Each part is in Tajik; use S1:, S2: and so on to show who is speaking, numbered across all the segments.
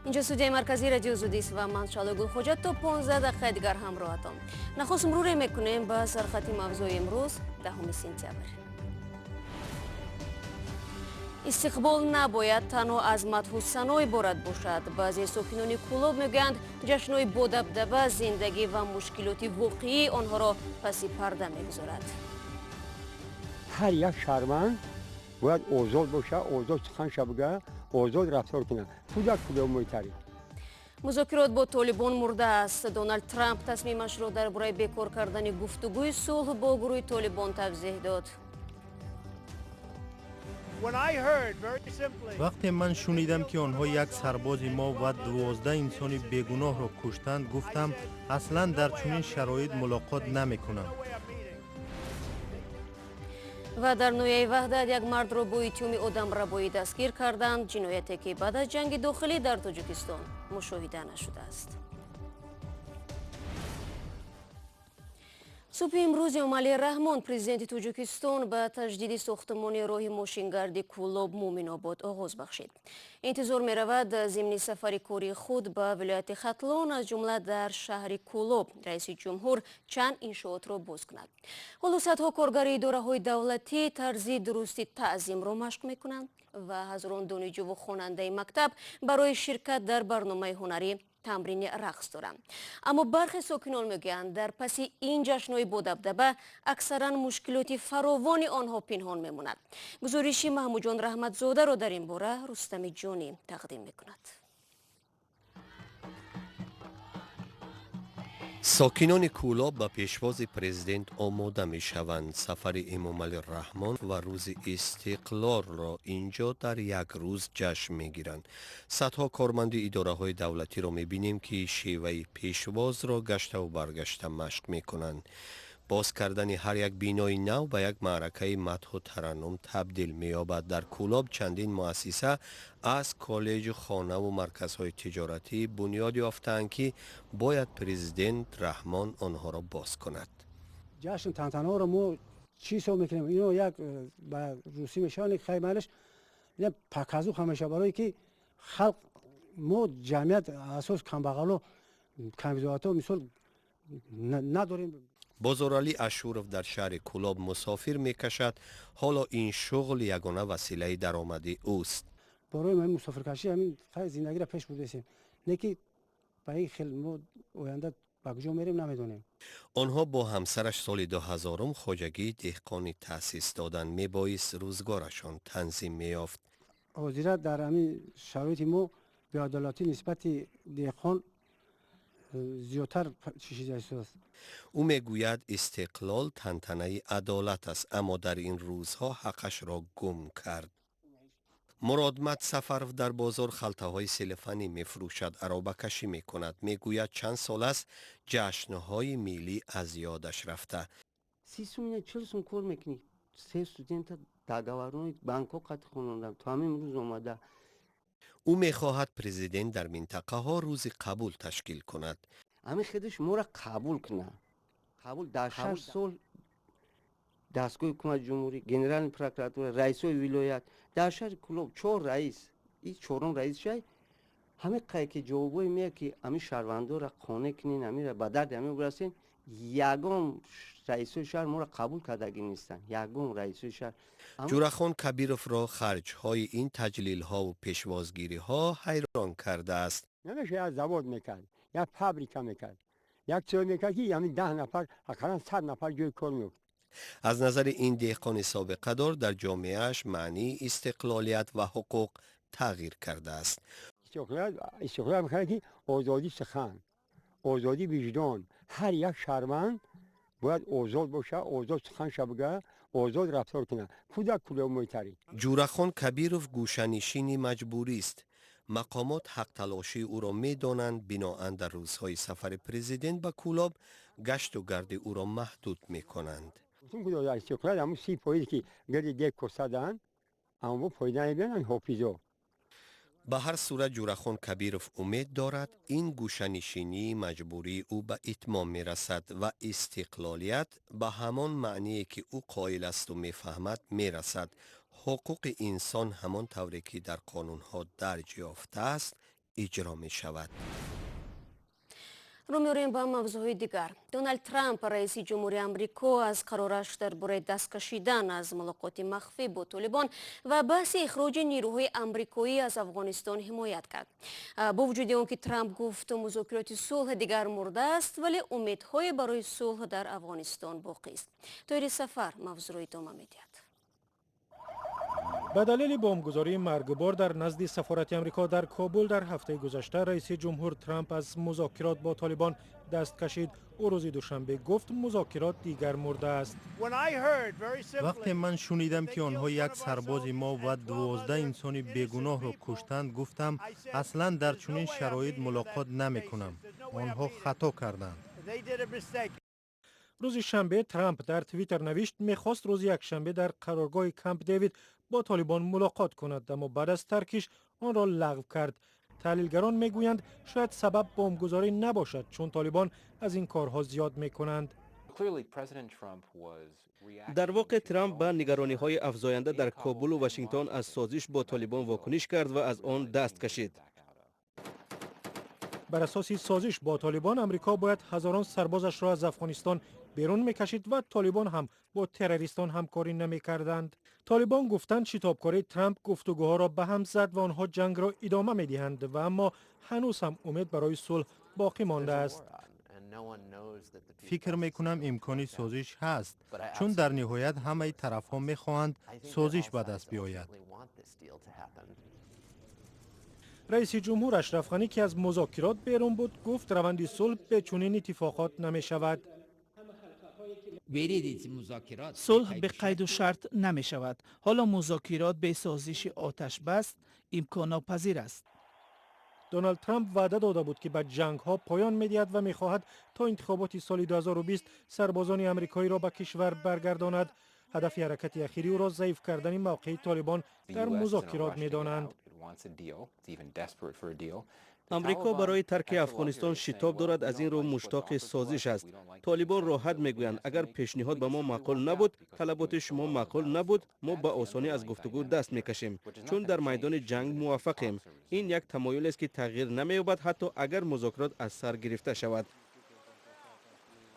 S1: Инҷо студияи марказии Радиои Озодист ва ман, Шаҳло Гулхоҷа, то 15 дақиқаи дигар ҳамроҳатон. Нахуст муруре мекунем ба сархати мавзӯи имрӯз, 10 сентябр. Истиқбол набояд танҳо аз мадҳу сано иборат бошад. Баъзе сокинони Кӯлоб мегӯянд, ҷашнҳои бодабдаба зиндагӣ ва мушкилоти воқеии онҳоро паси парда мегузорад.
S2: Ҳар як шаҳрванд бояд озод бошад, озод суханша бигӯяд, озод рафтор кунад. Кӯдак кӯдак муҳитари.
S1: Музокирот бо Толибон мурда аст. Доналд Трамп тасмимашро дар бораи бекор кардани гуфтугӯи сулҳ бо гурӯҳи Толибон тавзеҳ дод.
S3: Вақте ман шунидам, ки онҳо як сарбози мо ва 12 инсони бегуноҳро куштанд, гуфтам, аслан дар чунин шароит мулоқот намекунам.
S1: Ва дар ноҳияи Ваҳдат як мардро бо иттиҳоми одамрабоӣ дастгир карданд, ҷинояте ки баъд аз ҷанги дохилӣ дар Тоҷикистон мушоҳида нашудааст. Субҳи имрӯз Эмомалӣ Раҳмон, президенти Тоҷикистон, ба таҷдиди сохтмони роҳи мошингарди Кӯлоб Муъминобод оғоз бахшид. Интизор меравад, зимни сафари кории худ ба вилояти Хатлон, аз ҷумла дар шаҳри Кӯлоб, раиси ҷумҳур чанд иншоотро боз кунад. Ҳоло садҳо коргари идораҳои давлатӣ тарзи дурусти таъзимро машқ мекунанд ва ҳазорон донишҷуву хонандаи мактаб барои ширкат дар барномаи ҳунарӣ тамрини рақс доранд. Аммо бархе сокинон мегӯянд, дар паси ин ҷашнҳои бодабдаба аксаран мушкилоти фаровони онҳо пинҳон мемонад. Гузориши Маҳмудҷон Раҳматзодаро дар ин бора Рустами Ҷонӣ тақдим мекунад.
S4: Сокинони Кӯлоб ба пешвози президент омода мешаванд. Сафари Эмомалӣ Раҳмон ва рӯзи истиқлолро инҷо дар як рӯз ҷашн мегиранд. Садҳо корманди идораҳои давлатиро мебинем, ки шеваи пешвозро гаштаву баргашта машқ мекунанд. Боз кардани ҳар як бинои нав ба як маъракаи мадҳу тараннум табдил меёбад. Дар Кӯлоб чандин муассиса аз коллеҷу хонаву марказҳои тиҷоратӣ бунёд ёфтаанд, ки бояд президент Раҳмон онҳоро боз кунад.
S5: Ҷашн тантанаҳоро мо чӣ ҳисоб мекунем? Ино як ба русӣ мешаванд, хаймалаш показуха мешавад, барое ки халқ мо ҷамъият асос камбағало, камбизоатҳо мисол надорем.
S4: Бозоралӣ Ашуров дар шаҳри Кӯлоб мусофир мекашад. Ҳоло ин шуғл ягона василаи даромадӣ ӯст.
S5: Барои ҳамин мусофиркашӣ ҳамин зиндагиро пеш бурдесем, не ки ба ин хел мо оянда ба куҷо мерем, намедонем.
S4: Онҳо бо ҳамсараш соли 2000-ум хоҷагии деҳқонӣ таъсис доданд. Мебоист рӯзгорашон танзим меёфт.
S5: Ҳозира дар ҳамин шароити мо беадолатӣ нисбати деҳқон зиёдтар чишида истодааст.
S4: Ӯ мегӯяд, истиқлол тантанаи адолат аст, аммо дар ин рӯзҳо ҳаққашро гум кард. Муродмат Сафаров дар бозор халтаҳои селефанӣ мефурӯшад, аробакашӣ мекунад. Мегӯяд, чанд сол аст ҷашнҳои миллӣ аз ёдаш рафта.
S6: 30 сум, 40 сум кор мекунӣ. Се студента договорной банкҳо қатъ хонондам, то ҳамин рӯз омада.
S4: Ӯ мехоҳад президент дар минтақаҳо рӯзи қабул ташкил кунад.
S6: Ҳамин худаш моро қабул кунад. Қабул дар 6 сол дастгоҳи ҳукумати ҷумҳурӣ, генеральный прокуратура, раисҳои вилоят, дар шаҳри Кӯлоб чор раис, и чорум раис шай, ҳамин қае ки ҷавобҳое меяд, ки ҳамин шаҳрвандоро қонеъ кунен, ҳаминро ба дарди ҳамин бирасен, ягон раисҳои шаҳр моро қабул кардагӣ нестанд, ягон раисҳои шаҳр.
S4: Ҷурахон Кабировро харҷҳои ин таҷлилҳову пешвозгириҳо ҳайрон кардааст.
S2: Намеша, як завод мекард, як фабрика мекард, як чиз мекард, ки ҳамин 10 нафар, ақаллан 100 нафар ҷои кор меёфт.
S4: Аз назари ин деҳқони собиқадор, дар ҷомеааш маънии истиқлолият ва ҳуқуқ тағйир кардааст.
S2: Истиқлолият мекард, ки озодии сухан, озодии виҷдон. Ҳар як шаҳрванд бояд озод бошад, озод суханша бигӯяд, озод рафтор кунад. Кӯдак кӯдак муҳитари.
S4: Ҷурахон Кабиров гӯшанишини маҷбурист. Мақомот ҳақталошии ӯро медонанд, биноан дар рӯзҳои сафари президент ба Кӯлоб гашту гарди ӯро маҳдуд мекунанд.
S2: Истиқлол ҳамун 30 фоиз, ки гирди дег косаданд, аммо фоида намебинанд ҳофизо.
S4: Ба ҳар сурат, Ҷурахон Кабиров умед дорад, ин гӯшанишинии маҷбурии ӯ ба итмом мерасад ва истиқлолият ба ҳамон маъние, ки ӯ қоил асту мефаҳмад, мерасад. Ҳуқуқи инсон ҳамон тавре ки дар қонунҳо дарҷ ёфтааст. иҷро мешавад.
S1: Рӯ меорем ба мавзӯъҳои дигар. Доналд Трамп, раиси ҷумҳури Амрико, аз қарораш дар бораи даст кашидан аз мулоқоти махфӣ бо Толибон ва баҳси ихроҷи нирӯҳои амрикоӣ аз Афғонистон ҳимоят кард. Бо вуҷуди он ки Трамп гуфт, музокироти сулҳ дигар мурдааст, вале умедҳое барои сулҳ дар Афғонистон боқист. Тоҳири Сафар мавзӯъро идома медиҳад.
S7: Ба далели бомбгузории маргбор дар назди сафорати Амрико дар Кобул дар ҳафтаи гузашта, раиси ҷумҳур Трамп аз музокирот бо Толибон даст кашид. Ӯ рӯзи душанбе гуфт, музокирот дигар мурдааст.
S3: Вақте ман шунидам, ки онҳо як сарбози мо ва 12 инсони бегуноҳро куштанд, гуфтам, аслан дар чунин шароит мулоқот намекунам. Онҳо хато карданд.
S7: Рӯзи шанбе Трамп дар Твиттер навишт, мехост рӯзи якшанбе дар қароргоҳи Камп Дэвид бо Толибон мулоқот кунад, аммо баъд аз таркиш онро лағв кард. Таҳлилгарон мегӯянд, шояд сабаб бомбгузорӣ набошад, чун Толибон аз ин корҳо зиёд мекунанд.
S8: Дар воқеъ, Трамп ба нигарониҳои афзоянда дар Кобулу Вашингтон аз созиш бо Толибон вокуниш кард ва аз он даст кашид.
S7: Бар асоси созиш бо Толибон, Амрико бояд ҳазорон сарбозашро аз Афғонистон берун мекашид ва Толибон ҳам бо террористон ҳамкорӣ намекарданд. Толибон гуфтанд, шитобкории Трамп гуфтугӯҳоро ба ҳам зад ва онҳо ҷангро идома медиҳанд ва аммо ҳанӯз ҳам умед барои сулҳ боқӣ мондааст.
S3: Фикр мекунам, имкони созиш ҳаст, чун дар ниҳоят ҳамаи тарафҳо мехоҳанд созиш ба даст биёяд.
S7: Раиси ҷумҳур Ашраф Ғанӣ, ки аз музокирот берун буд, гуфт, раванди сулҳ бе чунин иттифоқот намешавад.
S9: Сулҳ бе қайду шарт намешавад. Ҳоло музокирот бе созиши оташбаст имконнопазир аст.
S7: Доналд Трамп ваъда дода буд, ки ба ҷангҳо поён медиҳад ва мехоҳад то интихоботи соли 2020 сарбозони амрикоиро ба кишвар баргардонад. Ҳадафи ҳаракати ахири ӯро заиф кардани мавқеи Толибон дар музокирот медонанд.
S8: Амрико барои тарки Афғонистон шитоб дорад, аз ин рӯ муштоқи созиш аст. Толибон роҳат мегӯянд, агар пешниҳод ба мо маъқул набуд, талаботи шумо маъқул набуд, мо ба осонӣ аз гуфтугӯ даст мекашем, чун дар майдони ҷанг муваффақем. Ин як тамоюлест, ки тағйир намеёбад, ҳатто агар музокирот аз сар гирифта шавад.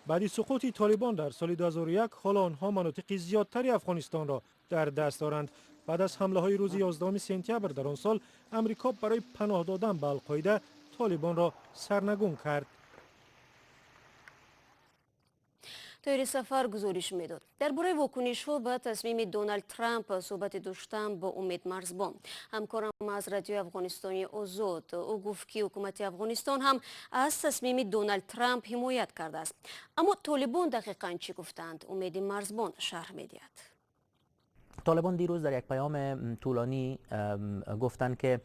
S7: Баъди суқути Толибон дар соли 2001, ҳоло онҳо манотиқи зиёдтари Афғонистонро дар даст доранд. Баъд аз ҳамлаҳои рӯзи 11 сентябр дар он сол, Амрико барои паноҳ додан ба Алқоида Толибонро сарнагун кард.
S1: Тоҳири Сафар гузориш медод. Дар бораи вокунишҳо ба тасмими Доналд Трамп суҳбате доштам бо Умед Марзбон, ҳамкорам аз Радиои Афғонистони Озод. Ӯ гуфт, ки ҳукумати Афғонистон ҳам аз тасмими Доналд Трамп ҳимоят кардааст. Аммо Толибон дақиқан чӣ гуфтанд? Умеди Марзбон шарҳ медиҳад.
S10: طالبان دیروز در یک پیام طولانی گفتند که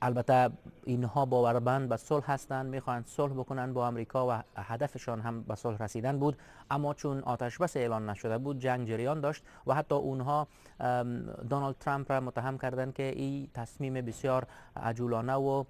S10: البته اینها باورمند به صلح هستند، میخواهند صلح بکنند با امریکا و هدفشان هم به صلح رسیدن بود، اما چون آتش بس اعلان نشده بود، جنگ جریان داشت و حتی اونها دونالد ترامپ را متهم کردند که این تصمیم بسیار عجولانه و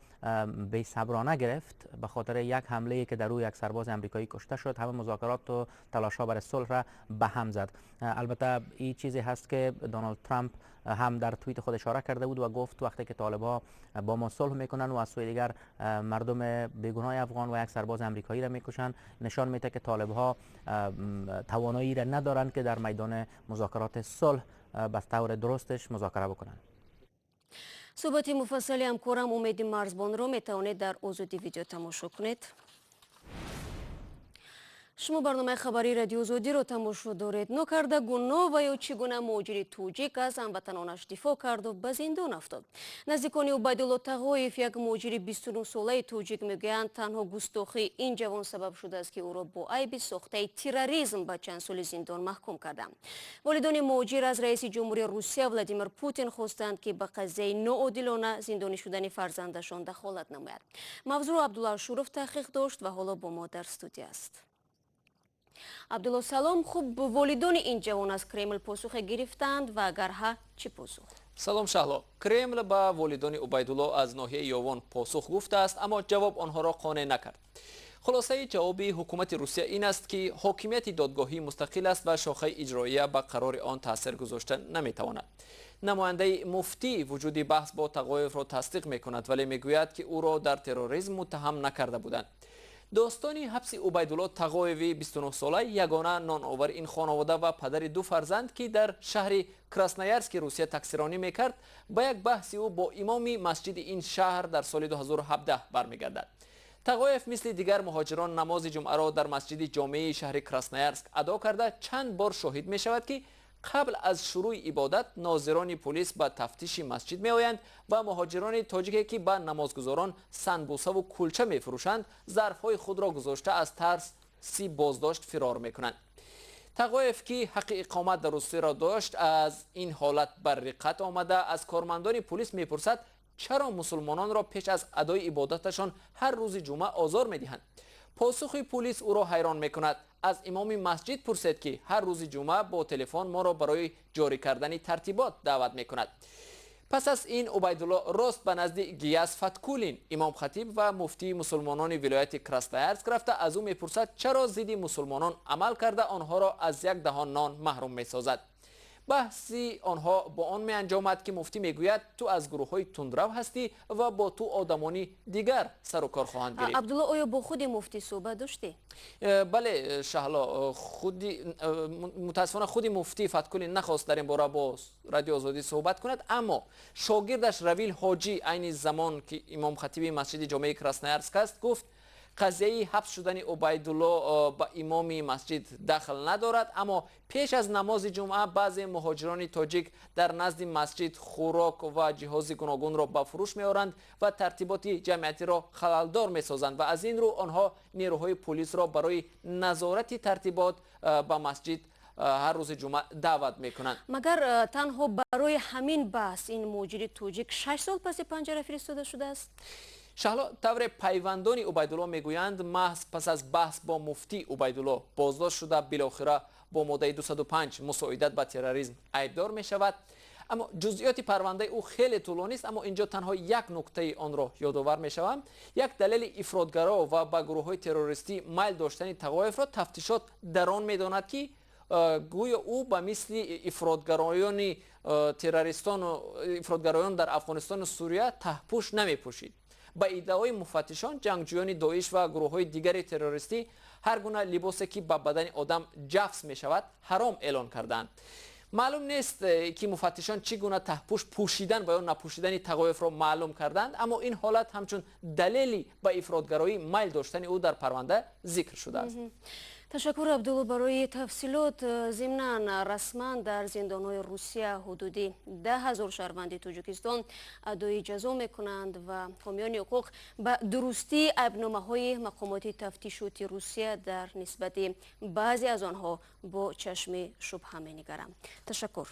S10: بی‌صبرانه گرفت. به خاطر یک حمله که در او یک سرباز امریکایی کشته شد، همه مذاکرات و تلاش‌ها برای صلح را به هم زد. البته این چیزی هست که دونالد ترامپ هم در توییت خود اشاره کرده بود و گفت وقتی که طالب‌ها با ما صلح میکنن و از سوی دیگر مردم بیگناه افغان و یک سرباز امریکایی را میکشن، نشان میده که طالب‌ها توانایی را ندارند که در میدان مذاکرات صلح به طور درستش مذاکره بکنن.
S1: суҳбати муфассали ҳамкорам Умеди Марзбонро метавонед дар Озоди Видео тамошо кунед. Шумо барномаи хабарии Радио Озодиро тамошо доред. Нокарда гуноҳ ва ё чӣ гуна муҳоҷири тоҷик аз ҳамватанонаш дифоъ карду ба зиндон афтод? Наздикони Убайдулло Тағоев, як муҳоҷири 29-солаи тоҷик, мегӯянд, танҳо густохии ин ҷавон сабаб шудааст, ки ӯро бо айби сохтаи терроризм ба чанд соли зиндон маҳкум карданд. Волидони муҳоҷир аз раиси ҷумҳури Русия Владимир Путин хостанд, ки ба қазияи ноодилона зиндонӣ шудани фарзандашон дахолат намояд. Мавзӯъро Абдулло Ашуров таҳқиқ дошт ва ҳоло бо мо дар студия аст. Абдулло, салом. Хуб, волидони ин ҷавон аз Кремл посухе гирифтанд ва агар ҳа, чӣ посух?
S11: Салом, Шаҳло. Кремл ба волидони Убайдулло аз ноҳияи Ёвон посух гуфтааст, аммо ҷавоб онҳоро қонеъ накард. Хулосаи ҷавоби ҳукумати Русия ин аст, ки ҳокимияти додгоҳӣ мустақил аст ва шохаи иҷроия ба қарори он таъсир гузошта наметавонад. Намояндаи муфтӣ вуҷуди баҳс бо Тағоевро тасдиқ мекунад, вале мегӯяд, ки ӯро дар терроризм муттаҳам накарда буданд. Достони ҳабси Убайдулло Тағоеви 29-сола, ягона ноновари ин хонавода ва падари ду фарзанд, ки дар шаҳри Красноярски Русия таксиронӣ мекард, ба як баҳси ӯ бо имоми масҷиди ин шаҳр дар соли 2017 бармегардад. Тағоев мисли дигар муҳоҷирон намози ҷумъаро дар масҷиди ҷомеи шаҳри Красноярск адо карда, чанд бор шоҳид мешавад, ки қабл аз шурӯи ибодат нозирони полис ба тафтиши масҷид меоянд ва муҳоҷирони тоҷике, ки ба намозгузорон санбусаву кулча мефурӯшанд, зарфҳои худро гузошта, аз тарси боздошт фирор мекунанд. Тағоев, ки ҳаққи иқомат дар Русияро дошт, аз ин ҳолат бар риққат омада, аз кормандони полис мепурсад, чаро мусулмононро пеш аз адои ибодаташон ҳар рӯзи ҷумъа озор медиҳанд. Посухи полис ӯро ҳайрон мекунад. Аз имоми масҷид пурсед, ки ҳар рӯзи ҷумъа бо телефон моро барои ҷорӣ кардани тартибот даъват мекунад. Пас аз ин Убайдулло рост ба назди Гияс Фаткулин, имомхатиб ва муфтии мусулмонони вилояти Красноярск рафта, аз ӯ мепурсад, чаро зидди мусулмонон амал карда, онҳоро аз як даҳон нон маҳрум месозад. Баҳси онҳо бо он меанҷомад, ки муфтӣ мегӯяд, ту аз гурӯҳҳои тундрав ҳастӣ ва бо ту одамони дигар сару кор хоҳанд гирифт.
S1: Абдулло, оё бо худи муфтӣ суҳбат доштӣ?
S11: Бале, Шаҳло, худи мутаассифона худи муфтӣ Фаткулин нахост дар ин бора бо Радио Озодӣ суҳбат кунад, аммо шогирдаш Равил Ҳоҷӣ, айни замон ки имомхатиби масҷиди ҷомеи Красноярск аст, гуфт, қазияи ҳабс шудани Убайдулло ба имоми масҷид дахл надорад, аммо пеш аз намози ҷумъа баъзе муҳоҷирони тоҷик дар назди масҷид хӯрок ва ҷиҳози гуногунро ба фурӯш меоранд ва тартиботи ҷамъиятиро халалдор месозанд ва аз ин рӯ онҳо нерӯҳои полисро барои назорати тартибот ба масҷид ҳар рӯзи ҷумъа даъват мекунанд.
S1: Магар танҳо барои ҳамин баҳс ин муҳоҷири тоҷик 6 сол паси панҷара фиристода шудааст?
S11: Шаҳло, тавре пайвандони Убайдулло мегӯянд, маҳз пас аз баҳс бо муфтӣ Убайдулло боздошт шуда, билохира бо моддаи 205 мусоидат ба терроризм айбдор мешавад. Аммо ҷузъиёти парвандаи ӯ хеле тӯлонист, аммо инҷо танҳо як нуктаи онро ёдовар мешавам. Як далели ифротгаро ва ба гурӯҳҳои террористӣ майл доштани Тағоевро тафтишот дар он медонад, ки гӯё ӯ ба мисли ифротгароёни террористону ифротгароён дар Афғонистону Сурия таҳпӯш намепӯшид. Ба иддаои муфаттишон, ҷангҷӯёни Доиш ва гурӯҳҳои дигари террористӣ ҳар гуна либосе, ки ба бадани одам ҷафс мешавад, ҳаром эълон кардаанд. Маълум нест, ки муфаттишон чӣ гуна таҳпӯш пӯшидан ва ё напӯшидани Тағоевро маълум карданд, аммо ин ҳолат ҳамчун далели ба ифротгароӣ майл доштани ӯ дар парванда зикр шудааст.
S1: Ташаккур, Абдулло, барои тафсилот. Зимнан, расман дар зиндонҳои Русия ҳудуди 10 000 шаҳрванди Тоҷикистон адои ҷазо мекунанд ва ҳомиёни ҳуқуқ ба дурустии айбномаҳои мақомоти тафтишоти Русия дар нисбати баъзе аз онҳо бо чашми шубҳа менигаранд. Ташаккур.